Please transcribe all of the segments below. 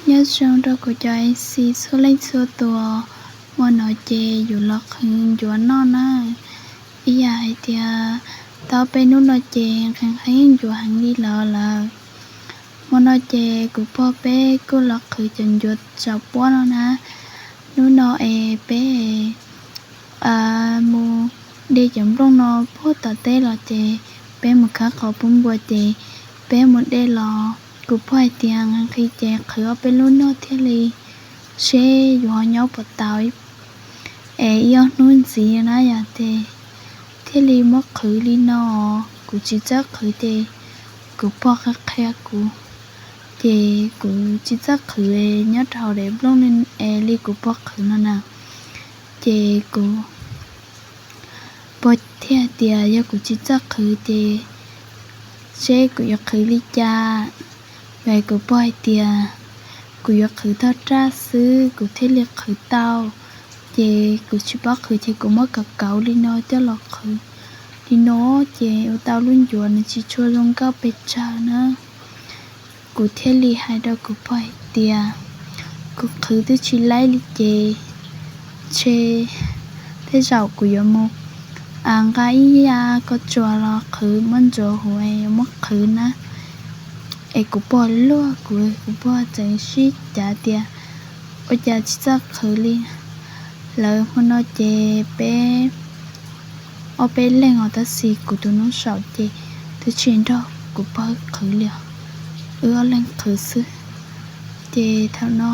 Nyob zoo rau kuv cov A C txhua leej txhua tus, hmo no ces yus los qhwv ncuav noj na. Ib yam hais tias tau peb hnub no ces nqhis nqhis ncuav heev li lawm lawm. Hmo no ces kuv pog peb kuj los qhwv cov ncuav tsaus puab no na. Hnub no es peb mus de cov nplooj no puag tom teb los ces peb mus khawb qhov pub npua ces peb mus de los. Kuv pog hais tias nqhis nqhis ces qhwv ob peb lub noj thiaj li, seb yus ho nyob puas tau es ib ob hnub ntxiv na yom, ces thiaj li muab qhwv li no. Kuv tsis txawj qhwv ces kuv pog qhia qhia kuv, ces kuv tsis txawj qhwv nyob rau hauv daim nplooj es li kuv pog qhwv no na. Ces kuv pog thiaj hais tias yog kuv tsis txawj qhwv ces seb kuv yuav qhwv li cas. Vim kuv pog hais tias kuv yuav qhwv tog raj xwb kuv thiaj li qhwv tau. Ces kuv tsis paub qhwv ces kuv muab kauv kauv li no coj los qhwv li no, ces ua tau lub ncuav nws tsis tshua zoo nkauj pes tsawg na. Kuv thiaj li hais rau kuv pog hais tias kuv qhwv twb tsis laib li ces ntshe tej zaum kuv yuav mus nqa ib yam ko tsuas los qhwv muab ntxuav huv es yuav muab qhwv na. Es kuv pog luag kuv, kuv pog tseem sib cav tias ua cas tsis txawj qhwv li. Lawv hmo no ces peb ob peb leeg os, tab sis kuv tus nus saum ces twb tsis nrog kuv pog qhwv li os, wb ob leeg qhwv xwb. Ces thaum no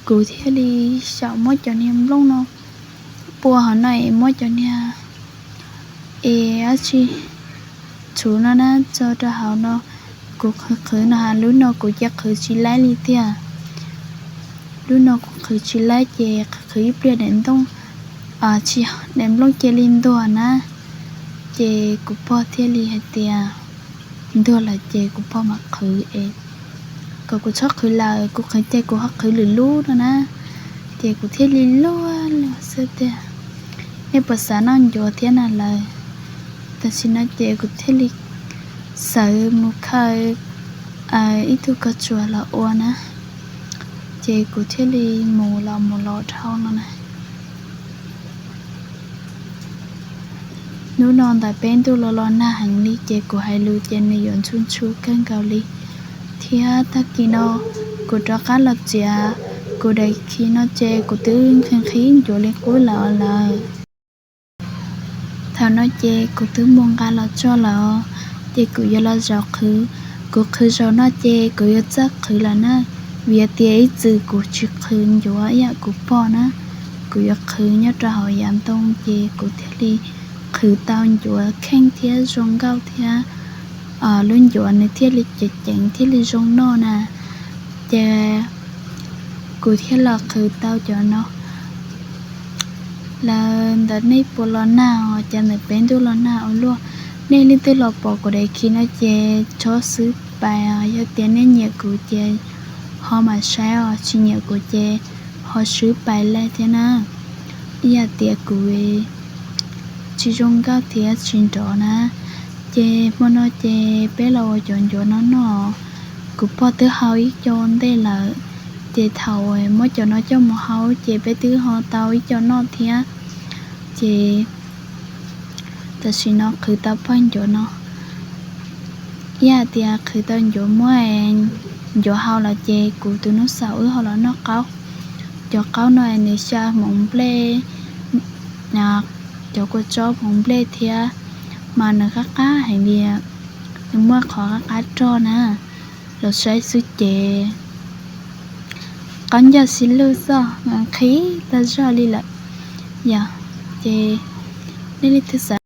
kuv thiaj li xyaum muab cov niag nplooj no pua hauv no es muab cov niag es dab tsi txhuv no na tso rau hauv no. Kuv qhwv qhwv no, lub no kuv cia qhwv tsis laib li tiag. Lub no kuv qhwv tsis laib ces qhwv qhwv ib pliag daim ntoo, tsis, daim nplooj cia li ntuag na. Ces kuv pog thiaj li hais tias ntuag lawm ces kuv pog mam qhwv es kom kuv txhob qhwv lawm, kuv qhwv ces kuv ho qhwv lwm lub no na. Ces kuv thiaj li luag luag xwb tiag. Nej puas xav noj ncuav thiab na lawm? Tam sim no ces kuv thiaj li xav mus khaws ib tug koj tsuas los ua na. Ces kuv thiaj li mus los mus los dhau no na. Hnub no ntawm peb ntuj los los nag heev li ces kuv hais lus ces nws yuav ntxhub ntxhub kawg nkaus li. Thiab tag kis no kuv rov qab los txiav kuv daim khi no ces kuv twb nqhis nqhis ncuav li qub lawm os lawm. Thaum no ces kuv twb mus nqa los tso lawm, ces kuv yuav los zaum qhwv. Kuv qhwv zaum no ces kuv yuav txawj qhwv lawm na, vim tias ib txwm kuv tsis qhwv ncuav ib yam kuv pog na. Kuv yuav qhwv nyob rau hauv yav ntoo ces kuv thiaj li qhwv tau ncuav kheej thiab zoo nkauj thiab lub ncuav nws thiaj li ceev ceev thiaj li zoo noj na. Ces kuv thiaj los qhwv tau cov no. Lawm ntawm nej puas los nag os, cas ntawm peb ntuj los nag ua luaj. Nej leej twg los pom kuv daim khi no ces txhob swb pais os, yog tias nej nyiam kuv ces ho mam saib os, tsis nyiam kuv ces ho swb pais lawm thiab na. Ib yam tias kuv tsis zoo nkauj thiab tsis nrov na. Ces hmo no ces peb los ua cov ncuav no noj. Kuv pog twb hau ib co ntej lawm, ces thaum muab cov no coj mus hau ces peb twb ho tau ib co noj thiab. Ces tam sim no qhwv tau pog ncuav no, ib yam tias qhwv tau ncuav muab ncuav hau lawm ces kuv tus nus xaum wb ho los noj qaub. Cov qaub no nws xya hmoov nplej, cov kua txob hmoov nplej thiab, mas nws qab qab heev li, nws muaj qhov qab qab roj na. Los saib xwb ces qaub ncauj xib lug xoj nqhis tag zog li lawm. Yog ces nej leej twg xav